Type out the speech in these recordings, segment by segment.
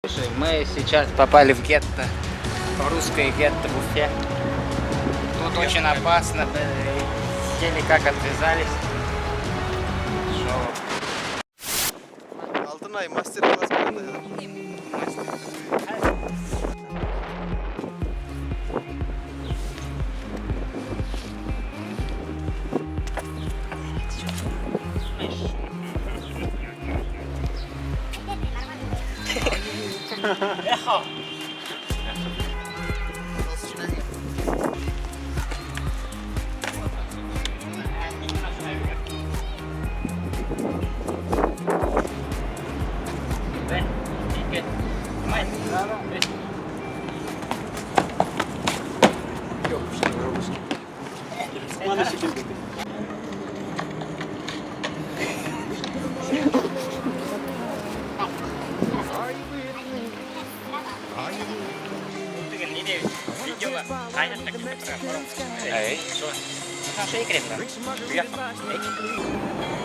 Слушай, мы сейчас попали в гетто, в русское гетто в Уфе. Тут очень опасно, еле как отвязались. Шо? Алтынай мастер-класс булды.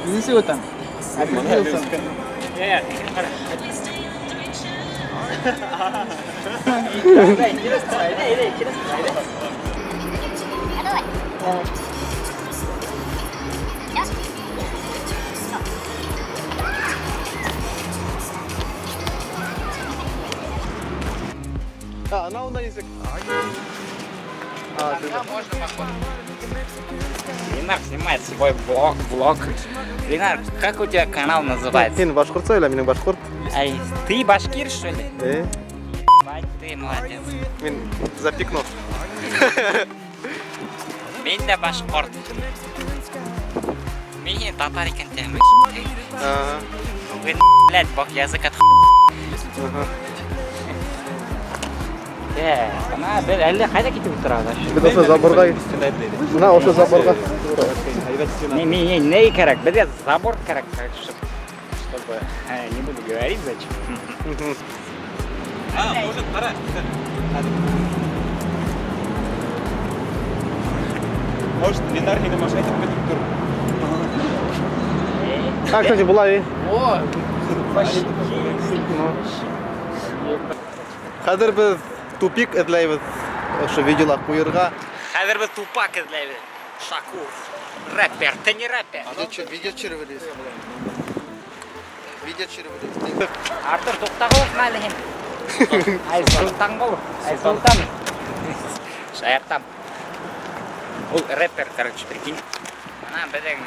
Нисек там? А, ана унда нисек? А, Там можно походу. Ленар снимает свой влог. Ленар, как у тебя канал называется? Һин башҡортса или минең башҡорт? Ай, ты башкир, что ли? Э, Бать, ты молодец. мин запикну. Мин дә башҡорт. Мин һине татар икән тием. Ага. Вы, блядь, бог язык от Ага. Э, бына бер әллә ҡайҙа китеп ултырабыҙ? Беҙ ошо заборға. Бына ошо заборға. Не, не, не, не кәрәк, беҙгә забор кәрәк, чтоб, чтобы, не буду говорить зачем. А, может, пора. Может, Ленар һине машина итеп көтөп тор. А, кстати, була и. О, Хәҙер беҙ тупик эҙләйбеҙ ошо видеола ҡуйырға. Хәҙер беҙ тупак эҙләйбеҙ. Шакур. Рэпер, ты не рэпер. Видео төшөрөп. Видео төшөрөп. Артур, туҡтағылыҡ әле һин. Ай, Султанғол. Ай, Султан. Шаяртам. Ул рэпер, короче, прикинь. Бына беҙҙең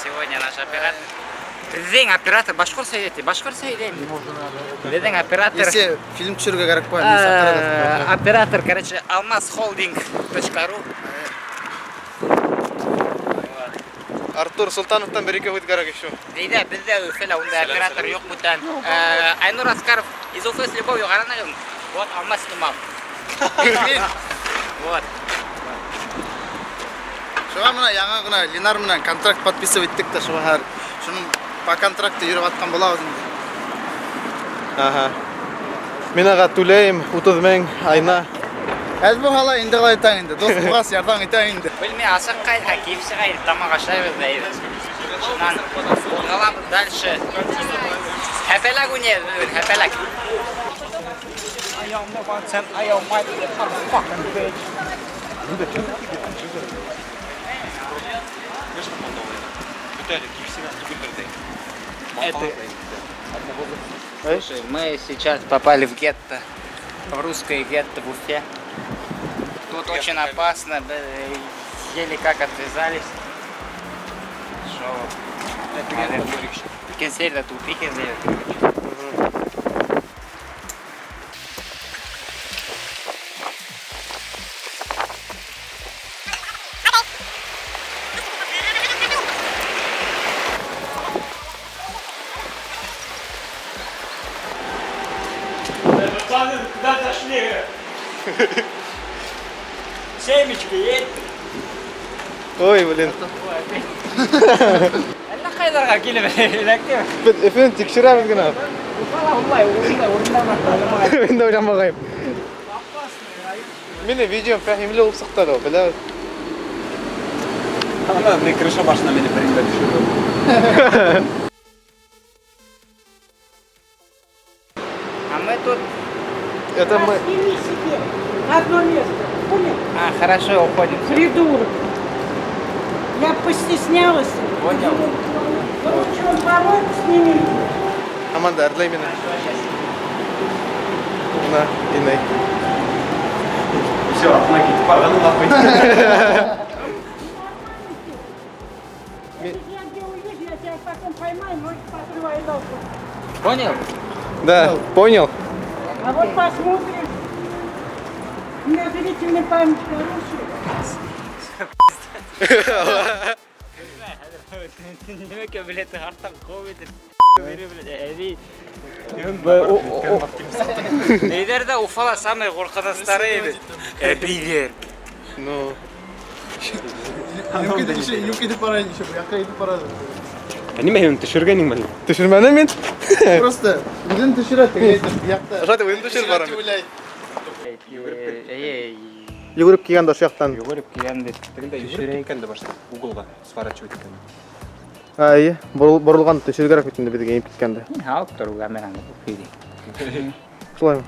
сегодня наш оператор. Беҙҙең оператор башҡортса һөйләй, башҡортса һөйләйем. Беҙҙең оператор Если фильм төшөрөргә кәрәк була, Оператор, короче, алмазхолдинг.ру. Артур Султановтан бер ике һүҙ кәрәк еще. Беҙҙә, беҙҙә Өфөлә ундай оператор юҡ бүтән. Айнур Аскаров из Уфы с любовью ҡаранығыҙ. Вот Алмаз снимал. Вот. Шуға бына яңы ғына Ленар менән контракт подписывать иттек тә шуға хәҙер шуның по контракту йөрөп ятҡан булабыҙ инде. Ага. Мин ага түләйем 30 мең айына. Әҙ булһа ла инде ҡалай итәң инде. Дуҫ булғас ярҙам итәң инде. Белмәй, асыҡҡайны, KFC-ға инде тамаҡ ашайбыҙ ҙа инде. Шунан ҡуҙғалабыҙ дальше. Һәпәләк уйнайбыҙ бөгөн, һәпәләк. Это... Слушай, мы сейчас попали в гетто, в русское гетто в Уфе. Тут очень опасно, еле как отвязались. Шо? Икенсе ерҙә тупик эҙләйбеҙ, короче. Пацаны, куда зашли? Семечки есть? Ой, блин. Әллә ҡайҙарға килеп эләктем. Беҙ Өфөнө тикшерәбеҙ генә. Уфала улай, унда урындар Мин дә уйламағайым. Минең видеом фәһемле булып сыҡты әле, беләбеҙ. Ана, мин крыша башына мине бер төшөрҙө. А мы тут. Это мы. Сними себе одно место. Понял? А, хорошо, уходим. Придурок. Я постеснялась. Понял. Ну, лучше он порой сними. Аманда, әрләй мине. Бына, инәй. Все, артына китеп барғанын аңлатмай. Если я где увижу, я тебя потом поймаю, ноги поотрываю ногу. Понял? Да, понял? А вот посмотрим. У меня зрительная память хорошая. Нимәгә билетты арттан ҡыуып итеп биреп әбей. Нейҙәр ҙә Уфала самый ҡурҡыныстары ине. Әбейҙәр. Ну. Юҡ китеп бара еще, яҡҡа китеп бара. Ә нимә һин төшөргәнеңме әллә? Төшөрмәнем мин. Просто үҙен төшөрә, теге әйтеп, яҡта. Шулай үҙен төшөрөп барам. Уйлай. Эй, Йүгереп килгән дә ошо яҡтан. йүгереп килгәнде. Тегендә йүгереп киткән дә башта углға сворачивать иткән. Эйе, боролған төшөрөр кәрәк бит инде беҙгә инеп киткәндә. Алып тор камераны. Шулаймы?